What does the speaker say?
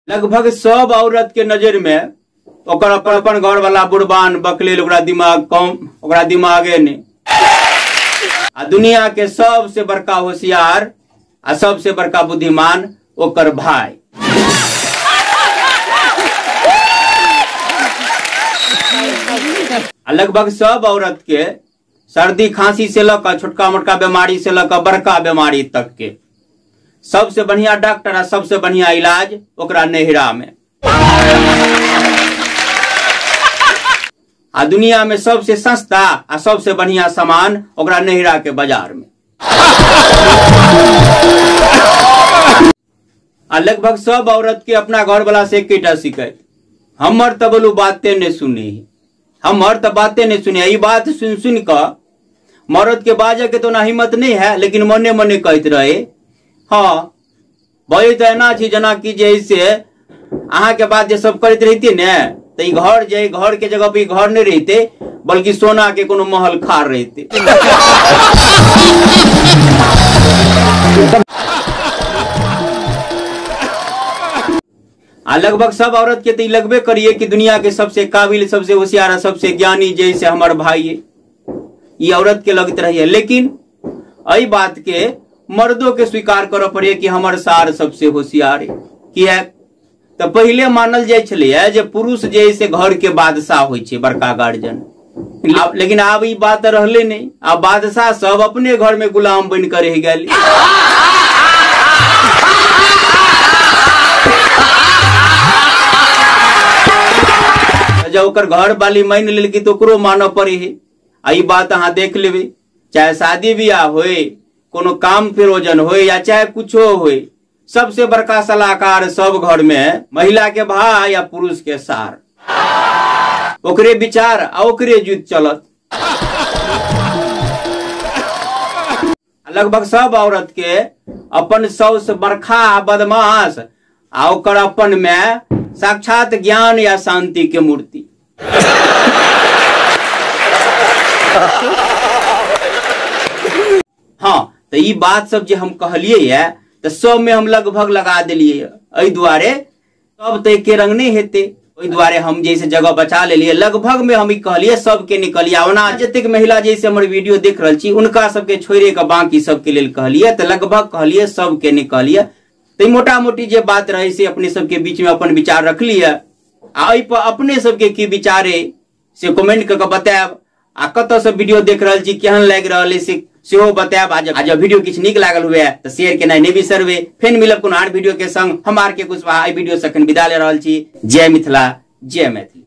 लगभग सब औरत के नजर में ओकर अपन अपन घर वाला बुढ़बान बकलेल, ओकरा दिमाग कम, ओकरा दिमागे नहीं। आ दुनिया के सबसे बड़का होशियार आ सबसे बड़का बुद्धिमान ओकर भाई। आ लगभग सब औरत के सर्दी खांसी से लऽ कऽ छोटका मोटका बीमारी से लऽ कऽ बड़का बीमारी तक के सबसे बढ़िया डॉक्टर आ सबसे बढ़िया इलाज ओकरा नैहरा में। आ दुनिया में सबसे सस्ता आ सबसे बढ़िया सामान ओकरा नैहरा के बाजार में। आ लगभग सब औरत के अपना घर वाला से एकेटा शिकायत, हमर तऽ बोलू बाते नहीं सुनी, हमर तऽ बाते नहीं सुनी। ई बात सुन सुन कऽ मरद के बाजे के तो ना हिम्मत नहीं है, लेकिन मने मने कहते रहे हाँ बजै तऽ एना छी जेना कि जे से अहाँ के बात जे सब करैत रहिते ने तऽ ई घर जे घर के जगह पर ई घर नहीं रहिते बल्कि सोना के कोनो महल खार रहिते। आ लगभग सब औरत के तो लगबे करिए कि दुनिया के सबसे काबिल, सबसे होशियार, सबसे ज्ञानी जैसे हमार भाई है, ये औरत के लगते रहिए। लेकिन एहि बात के मर्दों के स्वीकार करऽ पड़े कि हमर सार सबसे होशियार है। किया तो पहले मानल जाय छलैया जे पुरुष जैसे घर के बादशाह होइ छै, बड़का गार्जियन। लेकिन आब ई बात रहले नहीं, आब बादशाह सब अपने घर में गुलाम बन कर रह गेल। जब ओकर घर वाली मान लेलकी तो ओकरो मानऽ पड़े है। आ ई बात अहाँ देख लेबै, चाहे शादी ब्याह होय, कोनो काम प्रयोजन होय या चाहे कुछो होय, सबसे बड़का सलाहकार सब घर में महिला के भाई या पुरुष के सार, ओकरे विचार आ ओकरे जुत चलत। लगभग सब औरत के अपन साउस बरखा बदमाश आ ओकर अपन में साक्षात ज्ञान या शांति के मूर्ति। हाँ तो ई बात सब जे हम कहलिए है तो सब में हम लगभग लगा दिलिए। एहि दुआरे सब तो एके रंग नहीं हेतै, ओहि दुआरे हम जैसे जगह बचा लेलिए। लगभग में हम ई कहलिए सबके निकलिए। ओना जतेक महिला जैसे हमर वीडियो देख रहल छी उनका सबके छोड़े के बाकी सबके लेल कहलिए, तो लगभग कहलिए सबके निकलिए। तो मोटा मोटी जे बात रहे से अपने सबके बीच में अपन विचार रखलिए। आ एहि पर अपने सबके की विचार है से कमेंट कऽ के बतायब। आ कतऽ से वीडियो देख रहल छी, केहन लागि रहल है से सेहो बतायब। आ जब वीडियो किछु नीक लागल हुए तऽ शेयर केनाइ नहि बिसरबै। फेर मिलब कोनो आर वीडियो के संग। हम आर के कुशवाहा एहि वीडियो से अखन विदा ले रहल छी। जय मिथिला, जय मैथिली।